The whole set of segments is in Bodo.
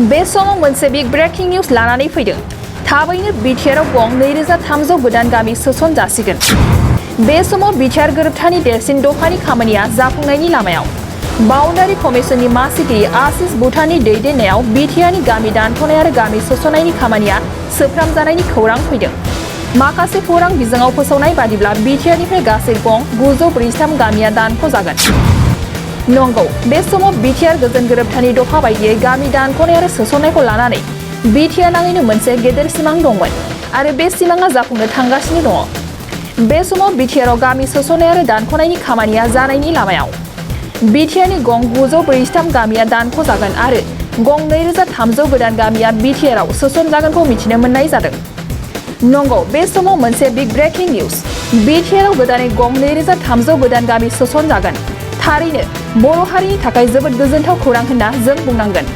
बे समाव मोनसे बिग ब्रेकिं निउज लानानै फैदों। थाबैनो बिटिआरआव गं 2300 गोदान गामि सोसन जासिगोन। बे समाव बिटिआर गोरोबथानि देरसिन दफानि खामानिया जाफुंनायनि लामायाव। बाउन्डारि कमिसननि मासिगिरि आशिष भुटाननि दैदेननायाव बिटिआरनि गामि दानख'नाय आरो गामि सोसननायनि खामानिया सोफ्रामजानायनि खौरां फैदों। माखासे खौरां बिजोङाव फोसावनाय बादिब्ला बिटिआरनिफ्राय गासै गं 943 गामिया दानख'जागोन। नंगौ, बे समाव बिटिआर गोजोन गोरोबथानि दफा बायदियै गामि दानख'नाय आरो सोसननायखौ लानानै बिटिआर नाङैनो मोनसे गेदेर सिमां दंमोन आरो बे सिमाङा जाफुंनो थांगासिनो दङ। बे समाव बिटिआरआव गामि सोसननाय आरो दानख'नायनि खामानिया जानायनि लामायाव। बिटिआरनि गं 943 गामिया दानख'जागोन आरो गं 2300 गोदान गामिया बिटिआरआव सोसनजागोनखौ मिथिनो मोननाय जादों। नंगौ, बे समाव मोनसे बिग ब्रेकिं निउज। बिटिआरआव गोदानै गं 2300 गोदान गामि सोसनजागोन। थारैनो बर' हारिनि थाखाय जोबोद गोजोनथाव खौरां होनना जों बुंनांगोन।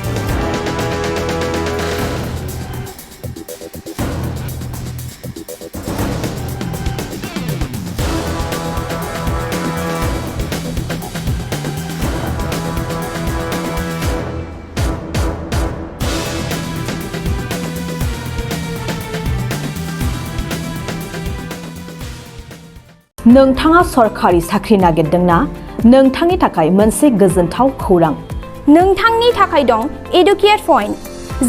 नोंथाङा सरखारि साख्रि नागिरदोंना? नोंथांनि थाखाय मोनसे गोजोनथाव खौरां। नोंथांनि थाखाय दं एडुकेट पइन्ट,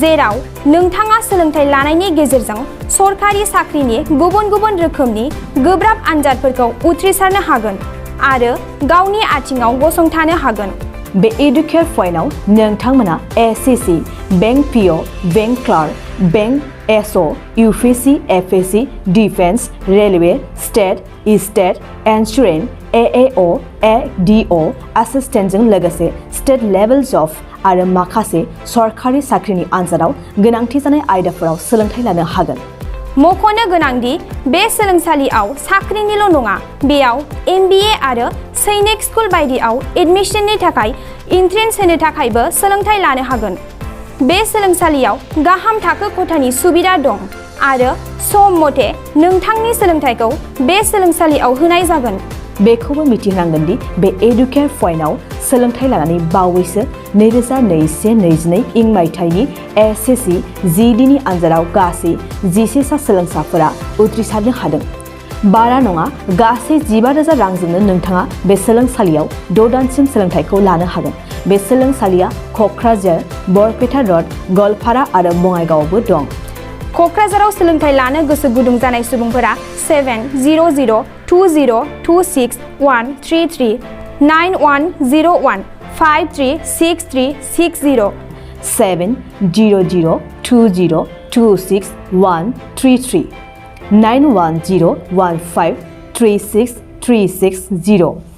जेराव नोंथाङा सोलोंथाइ लानायनि गेजेरजों सरखारि साख्रिनि गुबुन गुबुन रोखोमनि गोब्राब आनजादफोरखौ उथ्रिसारनो हागोन आरो गावनि आथिङाव गसंथानो हागोन। बे एडुकेट पइन्टआव नोंथांमोना SSC, bank PO, bank clerk, bank SO, UPSC, FSSC, defence, railway, state insurance, AAO, ADO एसिस्टेन्टजों लोगोसे स्टेट लेभेल जब आरो माखासे सरखारि साख्रिनि आनजादाव गोनांथि जानाय आयदाफोराव सोलोंथाइ लानो हागोन। मख'नो गोनांदि बे सोलोंसालियाव साख्रिनिल' नङा, बेयाव एमबिए आरो सैनिक स्कुल बायदियाव एडमिशननि थाखाय एन्ट्रेन्स होनो थाखायबो सोलोंथाइ लानो हागोन। बे सोलोंसालियाव गाहाम थाखो खथानि सुबिदा दं आरो सम मथे नोंथांनि सोलोंथाइखौ बे सोलोंसालियाव होनाय जागोन। बेखौबो मिथिनांगोन दि बे एडुकेट पइन्टआव सोलोंथाइ लानानै बावैसो 2021-22 इं मायथाइनि एसएससि जिडिनि आनजादाव गासै 11 सा सोलोंसाफोरा उथ्रिसारनो हादों। बारा नङा, गासै 15,000 रांजोंनो नोंथाङा बे सोलोंसालियाव 6 दानसिम सोलोंथाइखौ लानो हागोन। बे सोलोंसालिया क'क्राझार, बरपेटा रड, गवालपारा आरो बङाइगावआवबो दं। क'क्राझाराव सोलोंथाइ लानो गोसो गुदुं जानाय सुबुंफोरा 700-226-133 9101 536360 700-226-133 9101 536360